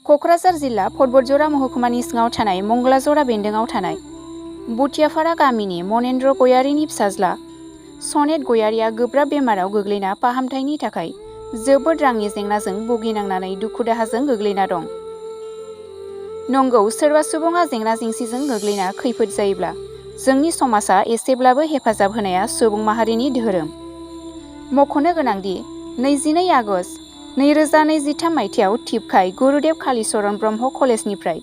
क'क्राझार जिल्ला फटबरजरा महकुमानि सिङाव थानाय मंगलाजरा बेन्दोंआव थानाय बुथियाफारा गामिनि मनेन्द्र गयारिनि फिसाज्ला सनेट गयारिया गोब्राब बेमाराव गोग्लैना फाहामथायनि थाखाय जोबोद रांनि जेंनाजों भुगिनांनानै दुखु दाहाजों गोग्लैना दं। नंगौ, सोरबा सुबुङा जेंना जेंसिजों गोग्लैना खैफोद जायोब्ला जोंनि समाजा एसेब्लाबो हेफाजाब होनाया सुबुं माहारिनि धोरोम। मख'नो गोनांदि 22 आगस्ट 2023 मायथाइयाव टिपकाय गुरुदेव कालीचरण ब्रह्म कलेजनिफ्राय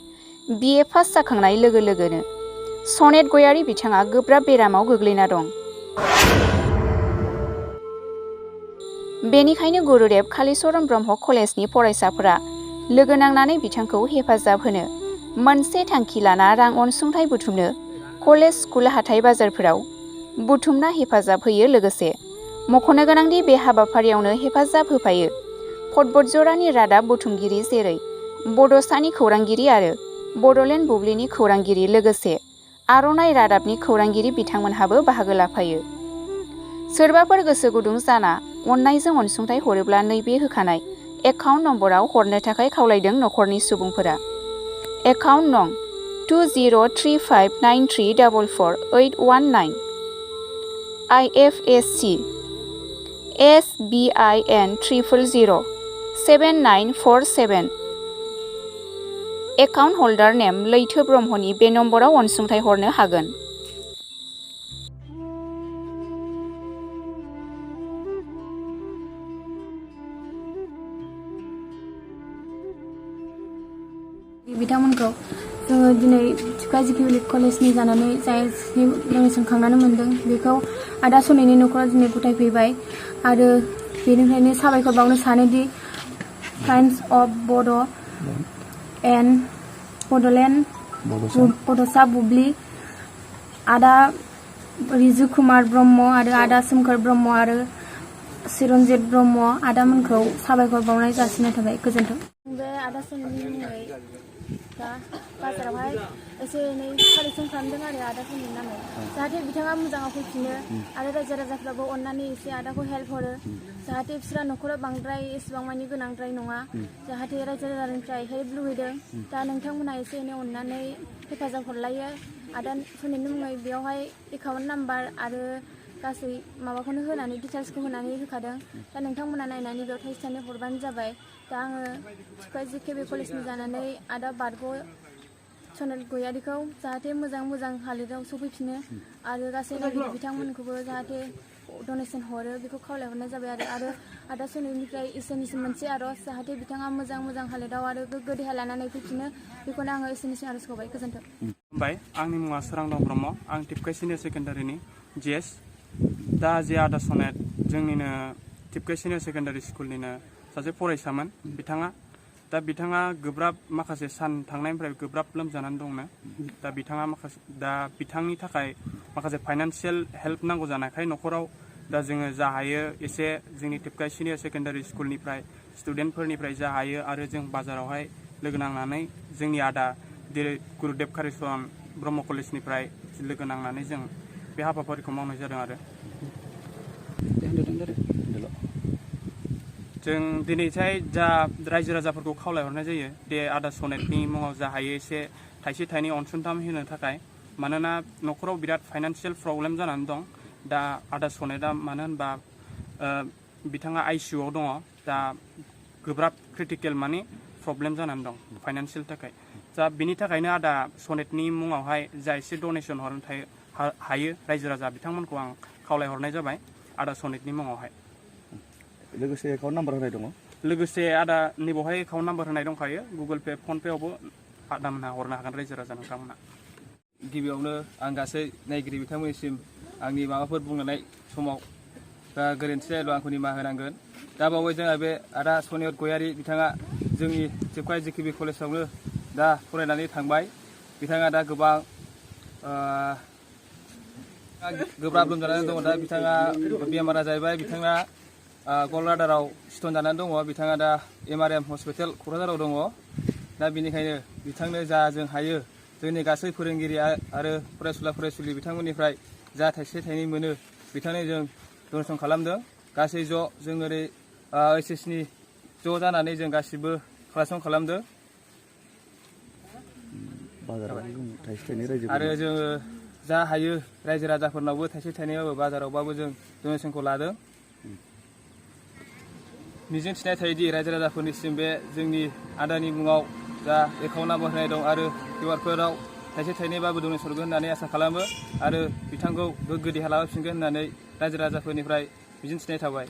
BA पास जाखांनाय लोगो लोगोनो सनेट गयारि बिथाङा गोब्राब बेरामाव गोग्लैना दं। बेनिखायनो गुरुदेव कालीचरण ब्रह्म कलेजनि फरायसाफोरा लोगो नांनानै बिथांखौ हेफाजाब होनो मोनसे थांखि लाना रां अनसुंथाइ बुथुमनो कलेज स्कुल हाथाइ बाजारफोराव बुथुमना हेफाजाब होयो। लोगोसे मख'नो गोनांदि बे हाबाफारियावनो हेफाजाब होफायो फटबरजरानि रादाब बुथुमगिरि जेरै बड'सानि खौरांगिरि आरो बड'लेण्ड बुब्लिनि खौरांगिरि लोगोसे आर'नाइ रादाबनि खौरांगिरि बिथांमोनहाबो बाहागो लाफायो। सोरबाफोर गोसो गुदुं जाना अननायजों अनसुंथाइ हरोब्ला नैबे होखानाय एकाउन्ट नम्बराव हरनो थाखाय खावलायदों नखरनि सुबुंफोरा। एकाउन्ट नं 203593444819 IFSC SBIN 0007947 एकाउन्ट हल्डार नेम लैथो ब्रह्मनि बे नम्बराव अनसुंथाइ हरनो हागोन। बिथांमोनखौ जोङो दिनै टिपकाय जिके कलेजनि जानानै जाय डनेसन खांनानै मोनदों बेखौ आदा सनेटनि न'खराव दिनै गथायफैबाय आरो बेनिफ्रायनो साबायखर बावनो सानोदि टाइम्स अफ बड' एन्ड बड'सा बुब्लि आदा रिजु कुमार ब्रह्म आरो आदा सोमखोर ब्रह्म आरो चिरन्जित ब्रह्म आदामोनखौ साबायखर बावनाय जासिनाय थाबाय। गोजोन्थों। बे आदा सनेटनि मुङै दा बाजारावहाय एसे एनै कालेक्सन खालामदों आरो आदा सनेटनि नामै जाहाथे बिथाङा मोजाङाव फैफिनो आरो रायजो राजाफ्राबो अननानै एसे आदाखौ हेल्प हरो जाहाथे बिस्रा न'खराव बांद्राय एसेबां मानि गोनांद्राय नङा जाहाथे रायजो राजानिफ्राय हेल्प लुबैदों। दा नोंथांमोनहा एसे एनै अननानै हेफाजाब हरलायो। आदा सनेटनि मुङै बेयावहाय एकाउन्ट नाम्बार आरो गासै माबाखौनो होनानै डिटेल्सखौ होनानै होखादों। दा नोंथांमोना नायनानै बेयाव थाइसे थाइनै हरबानो जाबाय। दा आङो टिपकाय जिके कलेजनि जानानै आदा बारग' सनेट गयारिखौ जाहाथे मोजां हालोदाव सफैफिनो आरो गासै नायगिरि बिथांमोनखौबो जाहाथे डनेसन हरो बेखौ खावलायहरनाय जाबाय आरो आदा सनेटनिफ्राय इसोरनिसिम मोनसे आर'ज जाहाथे बिथाङा मोजां हालोदाव आरो गोग्गो देहा लानानै फैफिनो बेखौनो आङो इसोरनिसिम आर'ज गावबाय। गोजोन्थों। आंनि मुङा सोरांदाव ब्रह्म। आं टिपकाय सिनियर सेकेन्डारिनि GS। दा जे आदा सनेट जोंनिनो टिपकाय सिनियर सेकेन्डारि स्कुलनिनो सासे फरायसामोन बिथाङा। दा बिथाङा गोब्राब माखासे सान थांनायनिफ्राय गोब्राब लोमजानानै दंनो। दा बिथाङा बिथांनि थाखाय माखासे फाइनान्सियेल हेल्प नांगौ जानायखाय न'खराव दा जोङो जा हायो एसे जोंनि टिपकाय सिनियर सेकेन्डारि स्कुलनिफ्राय स्टुडेन्टफोरनिफ्राय जा हायो आरो जों बाजारावहाय लोगो नांनानै जोंनि आदा गुरुदेव कालीचरण ब्रह्म कलेजनिफ्राय लोगो नांनानै जों बे हाबाफारिखौ मावनाय जादों आरो जों दिनैहाय जा रायजो राजाफोरखौ खावलायहरनाय जायो दे आदा सनेटनि मुङाव जा हायो एसे थाइसे थाइनै अनसुंथाइ होनो थाखाय। मानोना न'खराव बिराद फाइनान्सियेल प्रब्लेम जानानै दं। दा आदा सनेटआ मानो होनबा बिथाङा ICUआव दङ। दा गोब्राब क्रिटिकेल माने प्रब्लेम जानानै दं फाइनान्सियेल थाखाय। दा बिनि थाखायनो आदा सनेटनि मुङावहाय जा एसे डनेसन हरनो हायो रायजो राजा बिथांमोनखौ आं खावलायहरनाय जाबाय आदा सनेटनि मुङावहाय। लोगोसे एकाउन्ट नाम्बार होनाय दङ। लोगोसे आदा नैबावहाय एकाउन्ट नाम्बार होनाय दंखायो। गुगोल पे फन पेआवबो आदामोनहा हरनो हागोन रायजो राजा नोंथांमोना। गिबियावनो आं गासै नायगिरि बिथांमोननिसिम आंनि माबाफोर बुंनाय समाव दा गोरोन्थि जायोब्ला आंखौ निमाहा होनांगोन। दा बावै जोंहा बे आदा सनेट गयारि बिथाङा जोंनि टिपकाय जिके कलेजावनो दा फरायनानै थांबाय। बिथाङा दा गोबां गोब्राब लोमजानानै दङ। दा बिथाङा बेमारा जाहैबाय बिथाङा गलब्लाडाराव स्टन जानानै दङ। बिथाङा दा MRM हस्पिटाल क'क्राझाराव दङ। दा बेनिखायनो बिथांनो जा जों हायो जोंनि गासै फोरोंगिरि आरो फरायसुला बिथांमोननिफ्राय जा थाइसे थाइनै मोनो बिथांनो जों डनेसन खालामदों। गासै जों ओरै HSनि ज' जानानै जों गासिबो कालेक्सन खालामदों। बाजाराव जों थाइसे थाइनै रायजो आरो जोङो जा हायो रायजो राजाफोरनावबो थाइसे थाइनैबाबो बाजारावबाबो जों डनेसनखौ लादों। मिजिं थिनाय थायोदि रायजो राजाफोरनिसिम बे जोंनि आदानि मुङाव जा एकाउन्ट नाम्बार होनाय दं आरो किउआरफोराव थाइसे थाइनैबाबो डनेसन हरगोन होननानै आसा खालामो आरो बिथांखौ गोग्गो देहा लाबोफिनगोन होननानै रायजो राजाफोरनिफ्राय मिजिं थिनाय थाबाय।